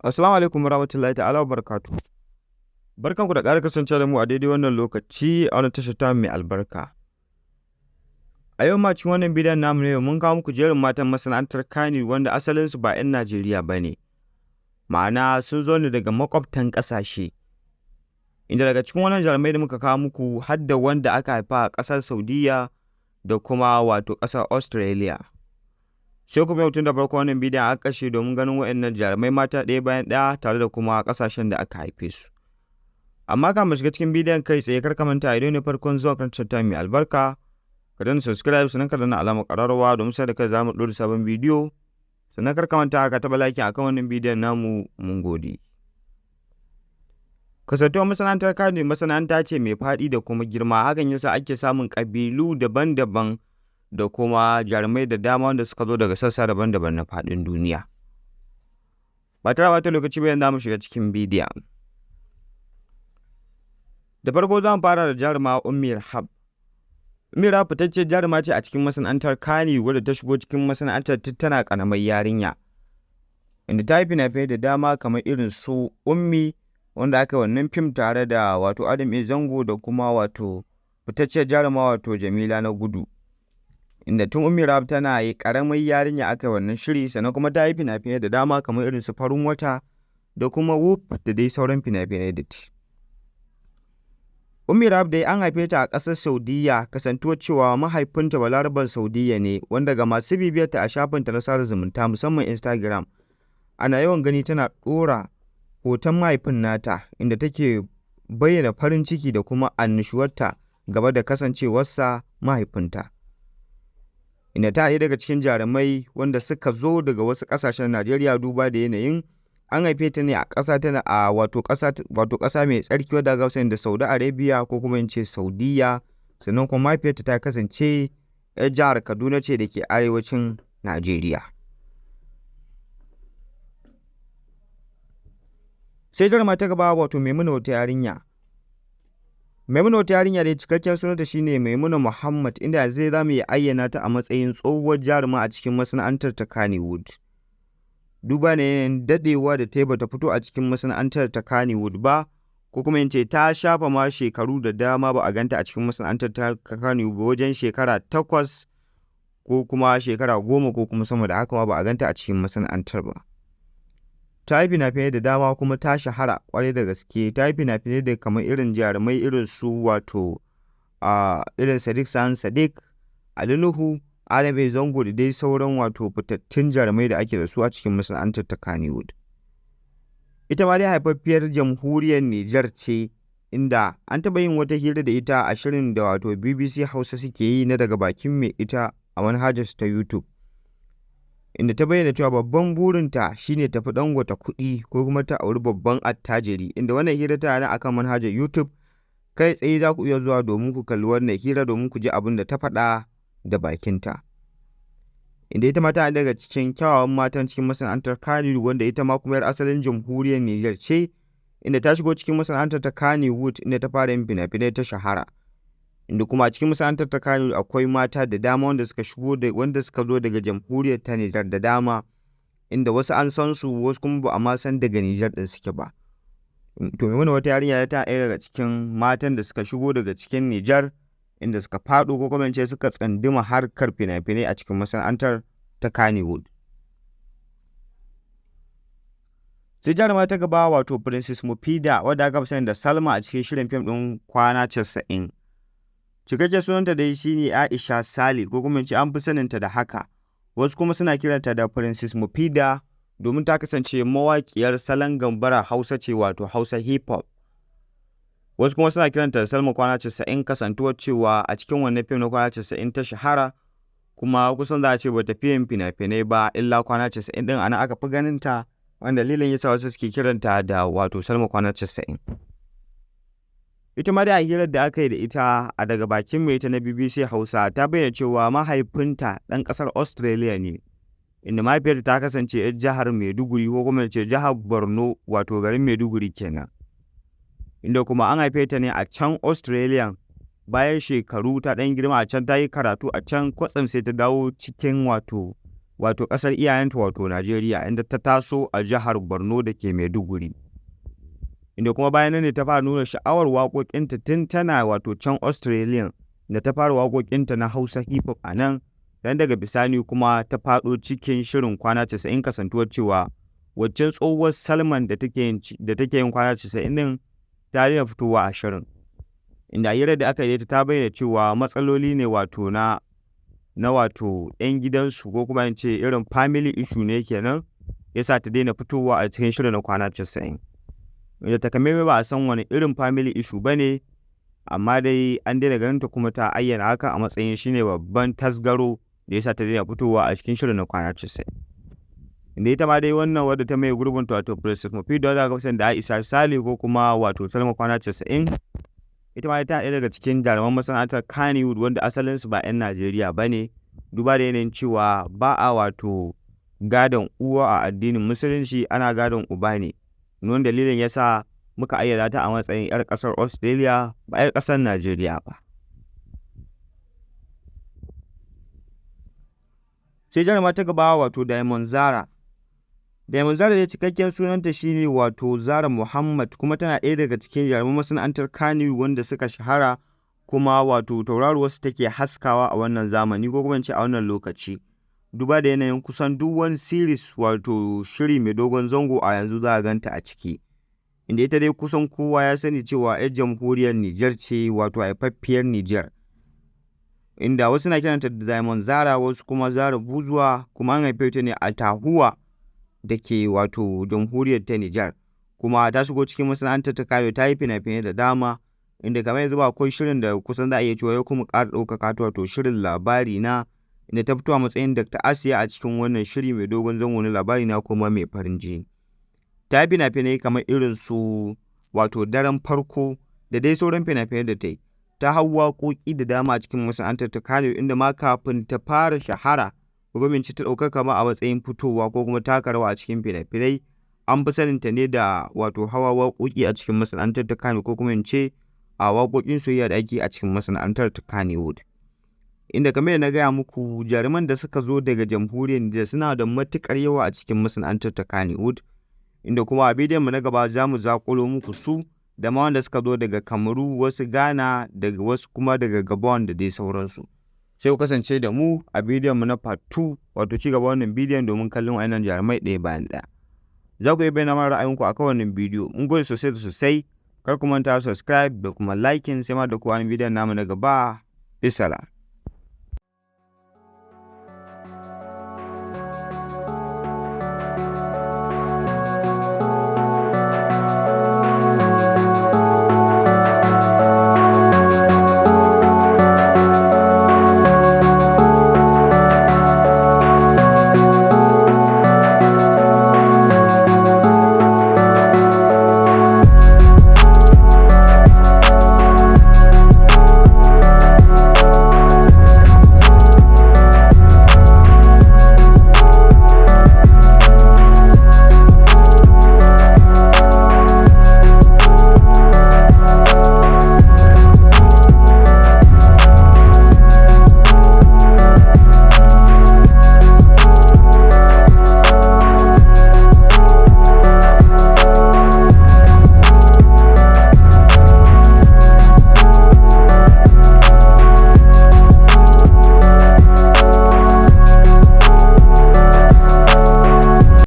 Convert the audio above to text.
Assalamu alaikum warahmatullahi ta'ala wabarakatuh. Barkanku da ƙara kasancewa da mu a daidai wannan lokaci a wannan tashar ta mai albarka. A yau ma cikin wannan bidiyon namu ne mun kawo muku jerin matan masana'antar Kannywood wanda asalinsu ba 'yan Najeriya ba ne. Ma'ana sun zo ne daga maƙwabtan ƙasashe. Inda daga cikin wannan jarumai da muka kawo muku har da wanda aka haifa a ƙasar Saudiyya da kuma wato ƙasar Australia. Sai ku biyo tun da farko wannan bidiyon a ƙarshe domin ganin waɗannan jarumai mata ɗaya bayan ɗaya tare da kuma ƙasashen da aka haife su. Amma kafin shiga cikin bidiyon kai tsaye, kar ka manta, idan ne farkon zuwa kan ta mai albarka, ka danna subscribe, sannan ka danna alamar ƙararrawa domin sai da kai za mu ɗora sabon bidiyo. Sannan kar ka manta ka taɓa like akan wannan bidiyon namu. Mun gode. Kasantuwar masana'antar Kano masana'anta ce mai faɗi da kuma girma, hakan yasa ake samun ƙabilu daban-daban da kuma jarumai da dama wanda suka zo daga sassa daban-daban na faɗin duniya. Ba tare ɓata lokaci ba, yanzu za mu shiga cikin bidiyon. Da farko za mu fara da jaruma Ummi Rahab. Ummi Rahab fitacciyar jaruma ce a cikin masana'antar Kano, wadda ta shigo cikin masana'antar tun tana ƙaramar yarinya. Inda ta yi fina-finai da dama kamar irin su Ummi, wanda aka yi wannan fim tare da wato Adam A. Zango da kuma wato fitacciyar jaruma wato Jamila Nagudu. Inda tun Ummi Rahab tana yi ƙaramar yarinya aka yi wannan shiri. Sannan kuma ta yi fina-finai da dama kamar irin su Farin Wata da kuma Wuf da dai sauran fina-finai da ta. Ummi Rahab dai an haife ta a ƙasar Saudiyya, kasantuwar cewa mahaifinta Balaraben Saudiyya ne, wanda ga masu bibiyarta a shafinta na sada zumunta, musamman Instagram, ana yawan gani tana ɗora hoton mahaifin nata, inda take bayyana farin ciki da kuma annushuwarta game da kasancewarsa mahaifinta. Inda ta ɗaya daga cikin jarumai wanda suka zo daga wasu ƙasashen Najeriya, duba da yanayin an haife ta ne a ƙasa tana a wato ƙasa mai tsarki wadda aka sani da Saudi Arabia, ko kuma in ce Saudiyya. Sannan kuma mahaifiyarta ta kasance 'yar jihar Kaduna ce da ke arewacin Najeriya. Sai jaruma ta gaba, wato Maimuna Wata Yarinya. Maimuna Wata Yarinya dai cikakken sunanta shine Maimuna Muhammad, inda yanzu za mu iya ayyana ta a matsayin tsohuwar jaruma a cikin masana'antar ta Kannywood. Duba da yanayin daɗewa da ta yi bata fito a cikin masana'antar ta Kannywood ba, ko kuma in ce ta shafa ma shekaru da dama ba a ganta a cikin masana'antar ta Kannywood ba, wajen shekara 8 ko kuma shekara 10 ko kuma sama da haka ma ba a ganta a cikin masana'antar ba. Ta yi fina-finai da dama kuma ta shahara ƙwarai da gaske. Ta yi fina-finai da kamar irin jarumai irin su wato irin Sadiq Sani Sadiq, Ali Nuhu, Adam A. Zango da dai sauran wato fitattun jarumai da ake da su a cikin masana'antar ta Kannywood. Ita ma dai haifaffiyar jamhuriyar Nijar ce, inda an taɓa yin wata hira da ita a shirin da wato BBC Hausa suke yi na Daga Bakin Mai Ita a manhajarsu ta YouTube. Inda ta bayyana cewa babban burinta shine tafi Dangote kuɗi ko kuma ta auri babban attajiri, inda wannan hira tana nan akan manhajar YouTube. Kai tsaye za ku iya zuwa domin ku kalli wannan hira, domin ku ji abin da ta faɗa da bakinta. Inda ita ma tana daga cikin kyawawan matan cikin masana'antar Kannywood, wanda ita ma kuma 'yar asalin jamhuriyar Nijar ce, inda ta shigo cikin masana'antar ta Kannywood, inda ta fara yin fina-finai ta shahara. Inda kuma a cikin masana'antar ta Kannywood akwai mata da dama wanda suka shigo da wanda suka zo daga jamhuriyar ta Nijar da dama, inda wasu an san su, wasu kuma ba a ma san daga Nijar ɗin suke ba. To, Maimuna Wata Yarinya ta ɗaya daga cikin matan da suka shigo daga cikin Nijar, inda suka faɗo, ko kuma in ce suka tsanduma harkar fina-finai a cikin masana'antar ta Kannywood. Sai jaruma ta gaba, wato Princess Mufida, wadda aka fi sani da Salma a cikin shirin fim ɗin Kwana 90. Cikakken sunanta dai shine Aisha Sale, ko kuma in ce an fi saninta da haka. Wasu kuma suna kiranta da Princess Mufida domin ta kasance mawaƙiyar salon gambara Hausa ce, wato Hausa hip hop. Wasu kuma suna kiranta da Salma Kwana 90, kasantuwar cewa a cikin wannan fim na Kwana 90 ta shahara, kuma kusan za a ce bata fiye yin fina-finai ba illa Kwana 90 ɗin, a nan aka fi ganinta, wanda dalilin yasa wasu suke kiranta da wato Salma Kwana 90. Ita ma dai a hirar da aka yi da ita a Daga Bakin Mai Ita na BBC Hausa, ta bayyana cewa mahaifinta ɗan ƙasar Australia ne, inda mahaifiyarta ta kasance 'yar jihar Maiduguri, ko kuma ce jihar Borno, wato garin Maiduguri kenan. Inda kuma an haife ta ne a can Australia. Bayan shekaru ta ɗan girma a can, ta yi karatu a can, kwatsam sai ta dawo cikin wato wato ƙasar iyayenta, wato Najeriya, inda ta taso a jihar Borno da ke Maiduguri. Inda kuma bayan nan ne ta fara nuna sha'awar waƙoƙinta tun tana wato can Australia, da ta fara waƙoƙinta na Hausa hip hop a nan, dan daga bisani kuma ta faɗo cikin shirin Kwana 90, kasantuwar cewa waccan tsohuwar Salman da take yin Kwana 90 ɗin ta daina fitowa a shirin. Inda a hirar da aka yi ta bayyana cewa matsaloli ne wato na wato 'yan gidansu, ko kuma in ce irin family issue ne kenan yasa ta daina fitowa a cikin shirin na Kwana 90. Inda takamaimai ba a san wani irin family issue ba ne, amma dai an daina ganin ta, kuma ta ayyana haka a matsayin shine babban tasgaro da yasa ta daina fitowa a cikin shirin na Kwana 90. Inda ita ma dai wannan wadda ta maye gurbin, wato Princess Mufido da aka da Aisha Sale ko kuma wato Salma Kwana 90, ita ma ta ɗaya daga cikin jaruman masana'antar Kannywood wanda asalinsu ba 'yan Najeriya ba ne, duba da yanayin cewa ba a wato gadon uwa a addinin Musulunci, ana gadon uba ne. Wannan dalilin yasa muka ayyana ta a matsayin 'yar ƙasar Australia ba 'yar ƙasar Najeriya ba. Sai jaruma ta gaba, wato Diamond Zara. Diamond Zara dai cikakken sunanta shine wato Zara Muhammad, kuma tana ɗaya daga cikin jaruman masana'antar Kannywood wanda suka shahara, kuma wato tauraruwarsu take haskawa a wannan zamani, ko kuma in ce a wannan lokaci. Duba da yanayin kusan duk wani series, wato shiri mai dogon zango, a yanzu za a ganta a ciki. Inda ita dai kusan kowa ya sani cewa 'yar jamhuriyar Nijar ce, wato haifaffiyar Nijar. Inda wasu na kiranta da Diamond Zara, wasu kuma Zara Buzuwa, kuma an haife ta ne a Tahuwa da ke wato jamhuriyar ta Nijar. Kuma ta shigo cikin masana'antar ta Kano, ta yi fina-finai da dama, inda kamar yanzu ba akwai shirin da kusan za a iya cewa ya kuma ƙara ɗaukaka ta, wato shirin Labari Na, inda ta fito a matsayin Dr. Asiya a cikin wannan shiri mai dogon zango na Labari Na kuma mai farin jini. Ta yi fina-finai kamar irin su wato Daren Farko da dai sauran fina-finai da ta yi. Ta hau waƙoƙi da dama a cikin masana'antar ta Kano, inda ma kafin ta fara shahara, gwamnati ta ɗaukaka ma a matsayin fitowa ko kuma taka rawa a cikin fina-finai, an fi sanin ta ne da wato hawa waƙoƙi a cikin masana'antar ta Kano, ko kuma in ce a waƙoƙin soyayya da ake a cikin masana'antar ta Kannywood. Inda kamar yadda na gaya muku, jaruman da suka zo daga jamhuriyar Nijar suna da matuƙar yawa a cikin masana'antar ta Kannywood, inda kuma a bidiyon mu na gaba za mu zaƙulo muku su, da ma wanda suka zo daga Kamaru, wasu Ghana, daga wasu kuma daga Gabon da dai sauransu. Sai ku kasance da mu a bidiyon mu na part 2, wato ci gaba wannan bidiyon, domin kallon wayannan jarumai ɗaya bayan ɗaya. Za ku iya bayyana mana ra'ayinku akan wannan bidiyo. Mun gode sosai da sosai. Kar ku manta subscribe da kuma liking, sai ma da ku wani bidiyon namu na gaba. Bissalam.